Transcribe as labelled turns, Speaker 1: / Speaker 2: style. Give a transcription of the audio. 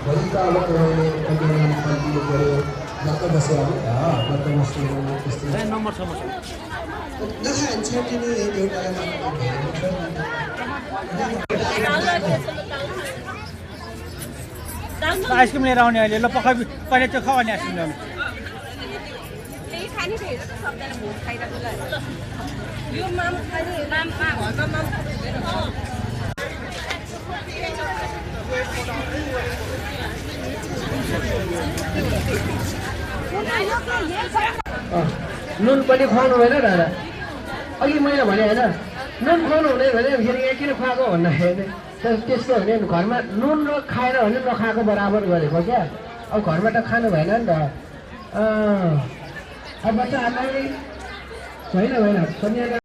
Speaker 1: भोलि त अब तपाईँले कन्टिन्यू कन्टिन्यू गऱ्यो जता बसेर जता बस्नु त्यस्तै
Speaker 2: नम्बर छ
Speaker 1: नखान्छ किन एउटा
Speaker 2: आइसक्रिम लिएर आउने अहिले ल पकाइ कहिले त्यो खाने आइसक्रिम ल्याउने
Speaker 3: नुन पनि खुवाउनु भएन दादा अघि मैले भने होइन नुन खुवाउनु हुँदैन भने फेरि यहाँ किन खुवाएको भन्दाखेरि त्यस्तो भने घरमा नुन र खाएर भने नखाएको बराबर गरेको क्या अब घरमा त खानु भएन नि त अब बच्चाहरूलाई होइन भएन